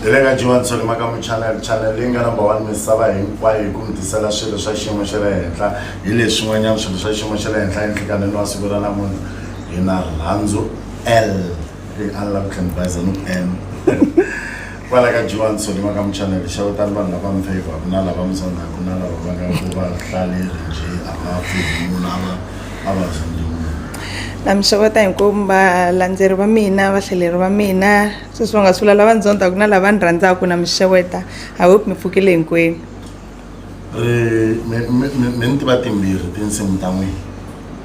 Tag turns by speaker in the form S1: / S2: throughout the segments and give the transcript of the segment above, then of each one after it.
S1: Hi le ka G1 Solly Makamu Channel, channel leyi nga number one misava hinkwayo hi ku mi tisela swilo swa xiyimo xa le henhla. Hi leswi swin'wanyana swilo swa xiyimo xa le henhla enhlikanini wa siku ra namuntlha hi na Rhandzu L. Leyi a ni lava ku tlhela ni bayiza ni ku N. Kwala ka G1 Solly Makamu Channel xewetani vanhu lava mi feyivhaku na lava mi zondaku na lava va nga ku va hlaleri njhe a va pfuhi munhu a va a va zondi munhu.
S2: Na mi xeweta hinkwenu valandzeri va mina vahlaleri va mina sweswi va nga sula lava ni zondaku na lava ni rhandzaka na mi xeweta. I hope mi pfukile hinkwenu.
S1: Ri mi mi mi mi ni tiva timbirhi tinsimu ta n'wina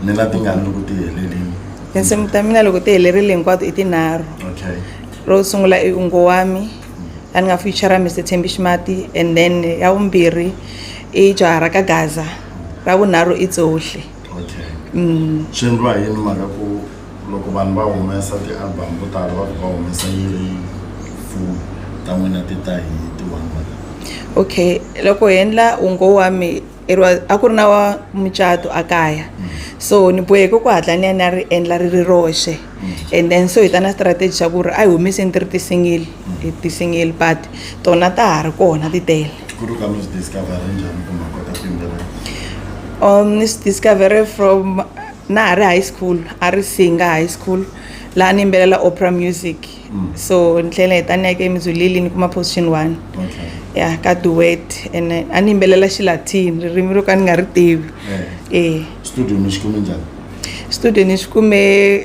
S1: mina ti nga ni loko ti helelini.
S2: Tinsimu ta mina loko ti helerile hinkwato i tinharhu.
S1: Okay.
S2: Ro sungula i Ungo Wami la ni nga feature Mr Thembi Ximati and then ya vumbirhi i Jaha ra ka Gaza ra vunharhu i Tsohle.
S1: Okay. Swi endliwa hi yini mhaka ku loko vanhu va humesa ti-album vo tala va va humesa yi ri full ta n'wina ti ta hi ti-one one.
S2: Okay loko hi endla Ungo Wami it was a ku ri na wa mucato a kaya so ni boheke ku hatla ni ya ni ya ri endla ri ri roxe and then so hi ta na strategy xa ku ri a hi humeseni ti ri ti-single ti-single but tona ta ha ri kona ti tele.
S1: Ku ri ka mi swi discover njhani ku ma kota ku yimbelela?
S2: Ni swi discover from na ha ri high school a ri Singa high school laha ni yimbelela opera music so ni tlhela hi ta ni ya ka eMzulili ni kuma position one.
S1: Okay.
S2: Ya ka duet ene a ni yimbelela Xilatini ririmi ro ka ni nga ri tivi.
S1: Eh. Studio mi xi kume njhani?
S2: Studio ni xi kume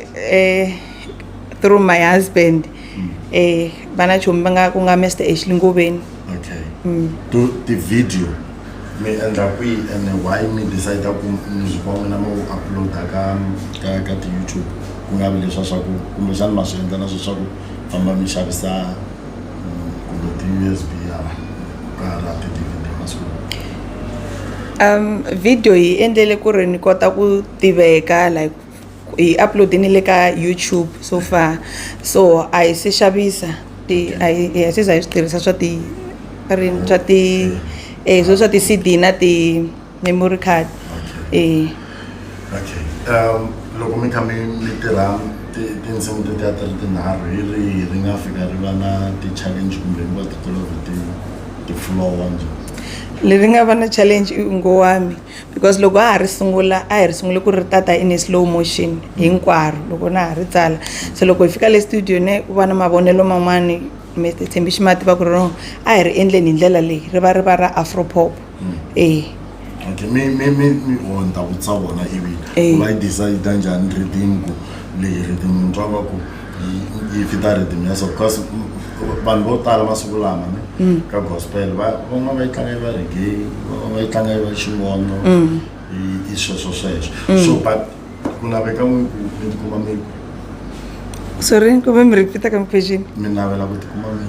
S2: through my husband. Va na chomi va nga ku nga Mr Ashley Ngobeni.
S1: Okay. To ti-video mi endla kwihi and why mi decide ku music wa n'wina mi wu upload-a ka ka ka ti-YouTube ku nga vi leswa swa ku kumbexana ma swi endla na swe swa ku famba mi xavisa kumbe ti-U_S_B hala ka ha ri ti-D_V_D masiku lawa.
S2: Video hi endlele ku ri ni kota ku tiveka like hi upload-ini le ka YouTube so far so a hi se xavisa ti a hi hi se za hi swi tirhisa swa ti ri swa ti swo swa ti-C_D na ti-memory card
S1: Okay. Okay. Loko mi kha mi mi tirha tinsimu tetiya ti ri tinharhu hi rihi ri nga fika ri va na ti-challenge kumbe hinkwato to loko ti ti flow-a njhe?
S2: Leri nga va na challenge i Ungo Wami because loko a ha ri sungula a hi ri sungule ku ri tata in a slow motion hinkwaro loko na ha ri tsala se loko hi fika le studio ne ku va na mavonelo man'wani Mr Thembi Ximati va ku ri no a hi ri endleni hi ndlela leyi ri va ri va ra afro pop e.
S1: Okay, mi mi mi mi oh ni ta vutisa vona ivi va yi decide njhani rhythm ku leyi rhythm ni twa nga ku yi fita rhythm ya so because vanhu vo tala masiku lama ne ka gospel va van'wana va yi tlanga yi va reggae van'wana va yi tlanga yi va xingondo i sweswo sweswo so but ku naveka n'wi ku mi tikuma mi
S2: Sorry kumbe mi repeat ka question.
S1: Mi navela ku tikuma mi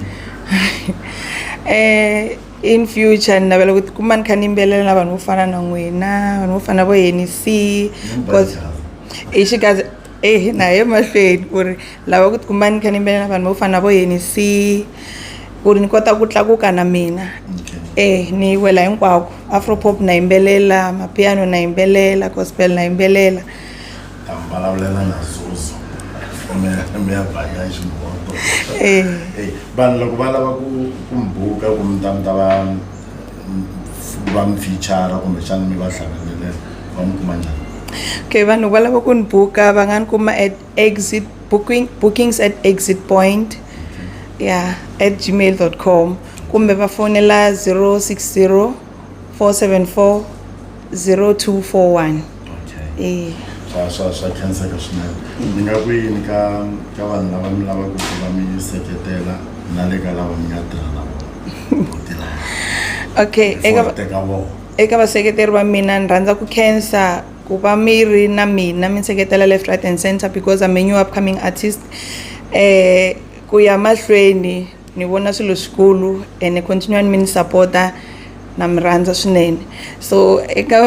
S2: In future ni navela ku tikuma ni kha ni yimbelela na vanhu vo fana na n'wina vanhu vo fana na vo Hennessy cause i xigaza eh na ye mahlweni ku ri lava ku tikuma ni kha ni yimbelela na vanhu vo fana na vo Hennessy ku ri ni kota ku tlakuka na mina.
S1: Okay.
S2: Eh ni wela hinkwako afro pop na yimbelela mapiano na yimbelela gospel na yimbelela.
S1: Ta mi vulavulela na Zuzu mi mi ya banya xingoto.
S2: Eh.
S1: Eh vanhu loko va lava ku ku mi buka ku mi ta mi ta va va mi feature kumbexana mi va hlavelela va mi kuma njhani?
S2: Okay vanhu va lava ku ni buka va nga ni kuma at exit booking bookings at exit point yeah at gmail.com kumbe va fonela 060 474 0241.
S1: Okay.
S2: Eh.
S1: Swa swa swa khenseka swinene. Ni nga ku yini ka ka vanhu lava mi lavaka ku va mi seketela na le ka lava mi nga tirha na vona?
S2: Okay,
S1: eka teka vona.
S2: Eka vaseketeri va mina ni rhandza ku khensa ku va mi ri na mina mi seketela left right and center because I'm a new upcoming artist. Ku ya mahlweni ni vona swilo swikulu ene continue mi ni sapota na mi rhandza swinene. So eka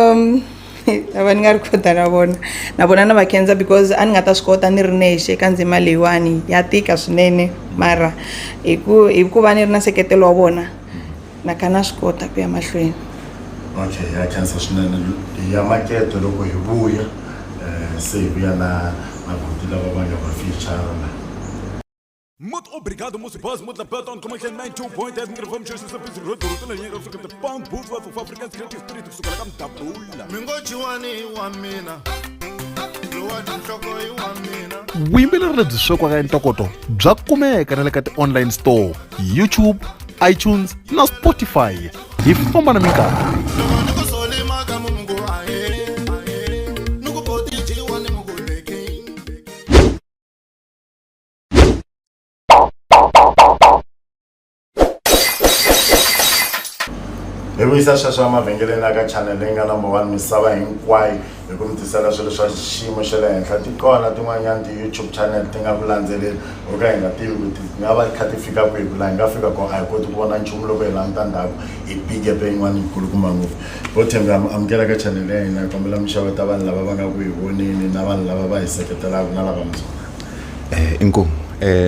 S2: lava ni nga rhikhoda na vona na vona na va khensa because a ni nga ta swi kota ni ri nexe ka ndzima leyiwani ya tika swinene mara hi ku hi ku va ni ri na nseketelo wa vona na kha na swi kota ku ya mahlweni.
S1: Okay, ha khensa swinene hi ya makete loko hi vuya se hi vuya na vabuti lava va nga va feature la.
S3: Muti Obrigado, Musi Buzz, Mutla Beton, Commercial 92.8, Microphone, Choices, Busy Road, Africa, the Pound, Booth, of African Creative Spirit, kusukela ka Mdabula.
S4: Mi ngo jiwani wa mina lowa tinhloko i wa mina.
S5: Vuyimbeleri lebyi swekiwaka hi ntokoto bya kumeka na le ka ti-online store, YouTube, iTunes na Spotify. Hi famba na minkarhi.
S4: Loko ni ku soli makamu mi ku ahee, ni ku boti jiwani mi ku leki.
S1: Hi vuyisa sweswo emavhengeleni la ka channel leyi nga number one misava hinkwayo hi ku mi tisela swilo swa xiyimo xa le henhla. Ti kona tin'wanyana ti-YouTube channel ti nga ku landzeleli ho ka hi nga tivi ku ti nga va kha ti fika kwihi, ku laha hi nga fika kona a hi koti ku vona nchumu loko hi languta ndhaku hi bigepe yin'wana yikulukumba ngopfu. Vo Thembi, amukela ka channel ya hina. Hi kombela minxavo ta vanhu lava va nga ku hi voneni na vanhu lava va hi seketelaka na lava mi
S6: Inkomu.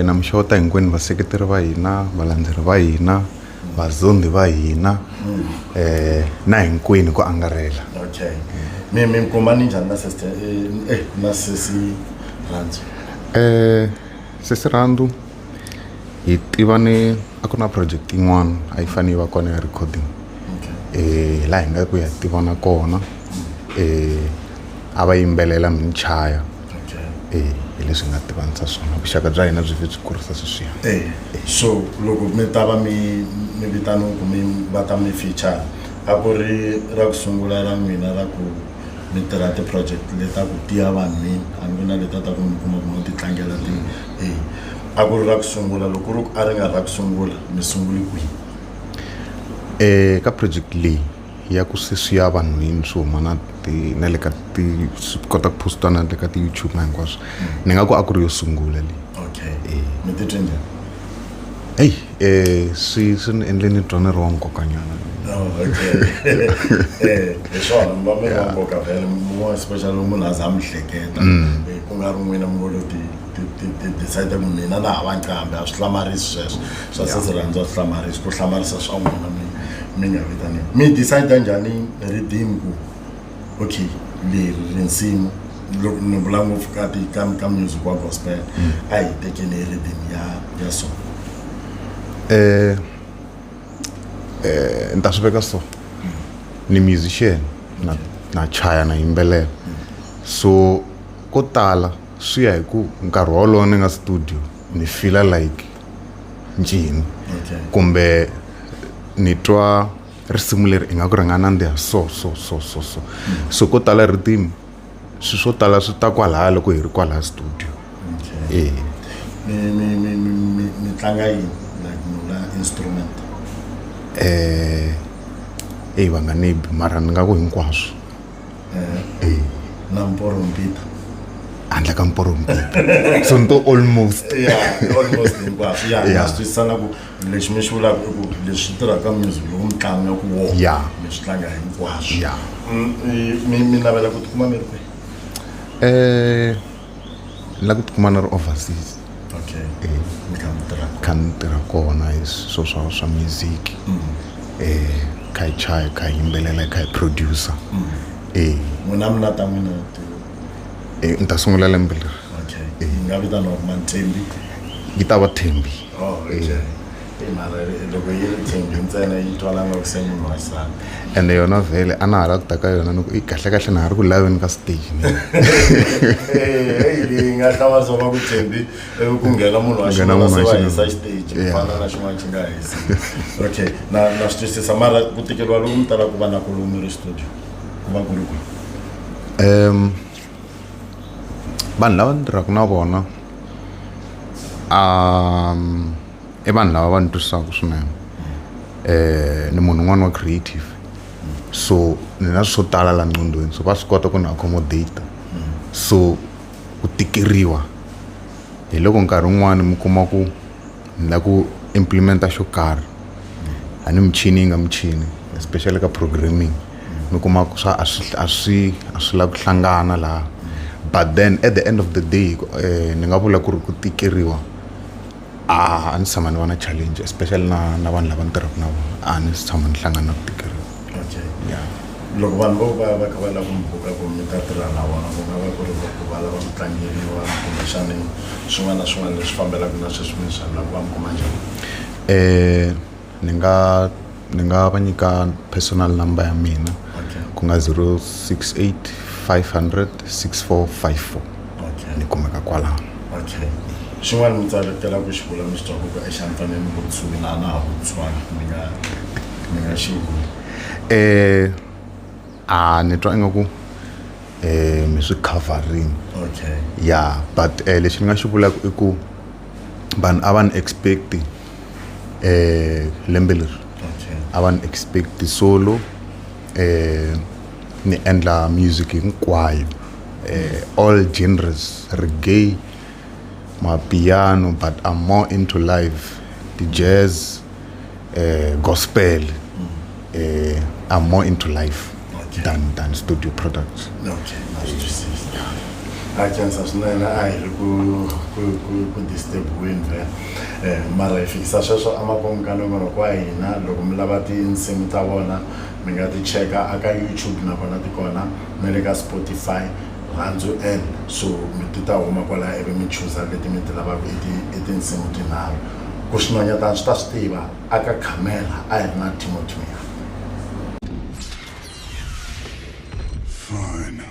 S6: Na mi xeweta hinkwenu vaseketeri va hina, valandzeri va hina, vazondi va hina, na hinkwenu ku angarhela.
S1: Okay, mi kumani njhani na sister, na sesi Rhandzu?
S6: Sesi Rhandzu hi tivane a ku na project yin'wana a yi fanele yi va kona ya recording. Laha hi nga ku ya tivana kona, a va yimbelela mi ni chaya. Hi leswi hi nga tivanisa swona, vuxaka bya hina byi byi kurisa sweswiya.
S1: So loko mi ta va mi vitaniwa ku mi va ta mi feature, a ku ri ra ku sungula ra n'wina ra ku mi tirha ti-project leta ku tiya vanhwini, a ni ku na leta ta ku mi kuma ku mo ti tlangela ti, a ku ri ra ku sungula? Loko ku ri ku a ri nga ra ku sungula, mi sunguli kwihi?
S6: Ka project leyi ya ku se swi ya vanhwini, swi huma na ti na le ka ti swi kota ku posta na le ka ti-YouTube na hinkwaswo, ni nga ku a ku ri yo sungula leyi.
S1: Okay, mi titwe njhani?
S6: Heyi, swi ni endle ni twa ni ri wa nkokanyana.
S1: Oh, okay. Hi swona, mi va mi ri wa nkoka vhele, more especially munhu a za a mi hleketa, ku nga ri n'wina mi ngo lo ti decide ku mina na hava nqambi. A swi hlamarisi sweswo swa sesi Rhandzu, a swi hlamarisi ku hlamarisa swa n'wina mi nga vitaniwi. Mi decide njhani rhythm ku okay, leri risimu, loko ni vula ngopfu ka ti ka music wa gospel, a hi tekeni rhythm ya so?
S6: Ni ta swi veka so, ni musician, na chaya na yimbelela, so ko tala swi ya hi ku nkarhi wolowo ni nga studio ni feel like ncini, kumbe ni twa risimu leri ingaku ri nga nandziha so so so so so. So ko tala rhythm, swilo swo tala swi ta kwalaya loko hi ri kwalaya studio.
S1: Mi tlanga yini, like mi vula instrument?
S6: Eyi, va nga ni bi, mara ni nga ku hinkwaswo.
S1: Na mporompita?
S6: Handle ka mporompita, so ni to almost.
S1: Yeah, almost hinkwaswo, ya. Na swi twisisa na ku lexi mi xi vulaka i ku leswi tirhaka music lowu mi tlanga ku wona, mi swi tlanga hinkwaswo. Mi navela ku tikuma mi ri kwihi?
S6: Ni lava ku tikuma ni ri overseas.
S1: Okay, mi kha mi tirha?
S6: Kha ni tirha kona hi swo swa music, kha hi chaya, kha hi yimbelela, kha hi producer.
S1: N'wina mi na ta n'wina ti?
S6: Ni ta sungula lembe leri.
S1: Okay, yi nga vitaniwa ku Manthembi?
S6: Yi ta va Thembi.
S1: Oh, okay. Mara loko yi ri Thembi ntsena yi twala nga ku se munhu wa xisati.
S6: Ende yona vhele a na ha la ku ta ka yona, ni ku i kahle kahle na ha ri ku laveni ka stage ni.
S1: Hey, leyi nga hlamarisa va ku Thembi ivi ku nghena munhu wa
S6: Ku nghena
S1: xinuna,
S6: munhu
S1: se
S6: wa
S1: va
S6: xinuna.
S1: hisa xiteji ku fana na xin'wana xi nga hisi. Okay, na swi twisisa, mara ku tikeriwa loku mi talaka ku va na ku lomu mi ri studio ku va ku ri kwihi?
S6: Vanhu lava ni tirhaka na vona, i vanhu lava va ni twisisaka swinene. Ni munhu un'wana wa creative, so ni na swo tala la nqondweni, so va swi kota ku ni accommodate. So ku tikeriwa hi loko nkarhi wun'wani mi kuma ku ni lava ku implementa xo karhi, a ni michini yi nga michini, especially ka programming, mi kuma ku swa a swi lavi ku hlangana laha. But then at the end of the day, ni nga vula ku ri ku tikeriwa a ni tshama ni va na challenge, especially na vanhu lava ni tirhaka na vona, a ni se tshama ni hlangana na ku tikeriwa.
S1: Okay.
S6: Yeah.
S1: Loko vanhu vo va va kha va lava ku mi buka ku mi ta tirha na vona ku nga va ku ri ku va lava ku tlangeriwa kumbexani swin'wana na swin'wana leswi fambelaka na sweswi mi swi endlaka va mi kuma njhani?
S6: Ni nga ni nga va nyika personal number ya mina ku nga 068 500 6454
S1: Okay.
S6: ni kumeka kwalano.
S1: Okay. Xin'wana mi tsaletela ku xi vula mi swi twaku ku exi a ni fanele ni vutisiwile a na ha vutisiwanga mi nga mi nga xi vuli.
S6: A ni twa ingaku mi swi cover-ini.
S1: Okay.
S6: Ya but lexi ni nga xi vulaka i ku vanhu a va ni expect lembe leri.
S1: Okay.
S6: A va ni expect solo ni endla music hinkwayo all genres reggae mapiano but I'm more into live ti-jazz gospel I'm more into live
S1: Okay.
S6: than studio products.
S1: Okay, na swi twisisa. A khensa swinene a hi ri ku ku ku ku disturb-weni vhele. Mara hi fikisa sweswo emakumu ka nongonoko wa hina loko mi lava tinsimu ta vona mi nga ti cheka aka YouTube nakona ti kona na le ka Spotify Rhandzu L so mi ti ta huma kwalaya ivi mi chuza leti mi ti lavaka i ti i tinsimu tinharhu ku swinhwanyetana swi ta swi tiva aka khamera a hi ri na Timothy Miyana.
S3: Fine.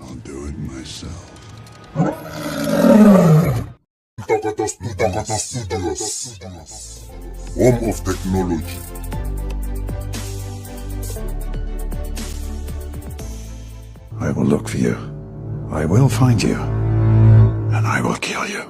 S3: I'll do it myself. Ntokoto Studios. Home of technology.
S7: I will look for you. I will find you. And I will kill you.